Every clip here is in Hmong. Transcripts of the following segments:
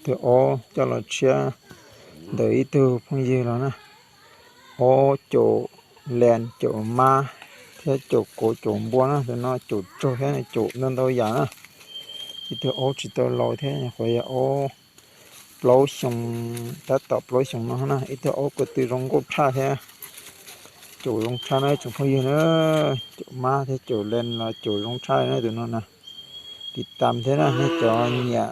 tug aub coj los tshiab ntawm ib tug phooj ywg los na. Aub caum lees, caum mab thiab caum kauv caum npua na, tus no caum raug thiab caum ntau ntau yam na. Ib tug aub tsis tau laus thiab, nyuam qhuav yog aub plaub xyoo, tab tom plaub xyoo no na. Ib tug aub ko tw zoo nkauj tshaj thiab, caum zoo tshaj na tsoom phooj ywg na. Caum mab thiab caum lees los caum zoo tshaj na tus no na. Tiv tam thiab na, nej cov nyiam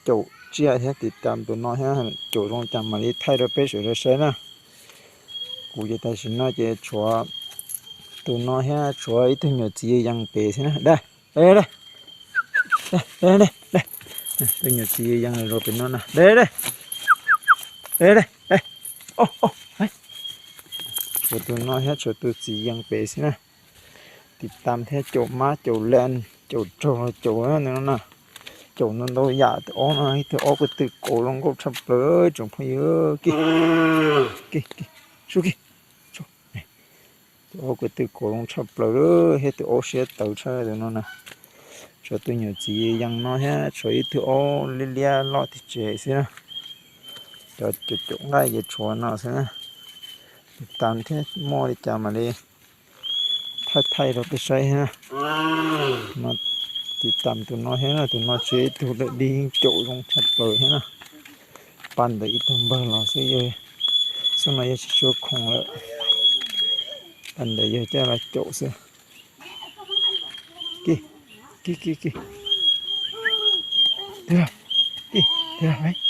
caum tsiaj thiab tiv tam tus no thiab, caum zoo cas mam li thaij rau peb sawv daws saib na. Kuv ces tam sim no ces tshuav tus no thiab tshuav ib tug nyuam txiv yees pem xwb na. Dab, dab, dab, dab, dab, tus nyuam txiv yees los pem no na. Dab, dab, dab, dab, dab, o, o, tshuav tus no thiab tshuav tus txiv yees pem xwb na. Tiv tam thiab, caum mab caum lees, caum raug los caum no na. Caum ntau ntau yam, tus aub no ib tug aub ko tw kauv zoo nkauj tshaj plaws tsoom phooj ywg. Tus aub ko tw kauv zoo tshaj plaws thiab tus aub siab tawv tshaj tus no na. Tshuav tus nyuam txiv yees no thiab tshuav ib tug aub liab liab loj tim tsev xwb na. Cov caum caum nqaij ces tshuav no xwb na. Tiv tam thiab muaj li cas mam li thaij thaij rau peb saib thiab na. No, tiv tam tus no thiab na, tus no tshuav ib tug dawb dig yeej caum zoo tshaj plaws thiab na. Pab ntawm ib tug npawg los xwb, xyoo no yog tsis tshua khoom lawm. Pab ntawd yog coj los caum xwb. Kis, kis, kis, kis. Tig, tig, tig.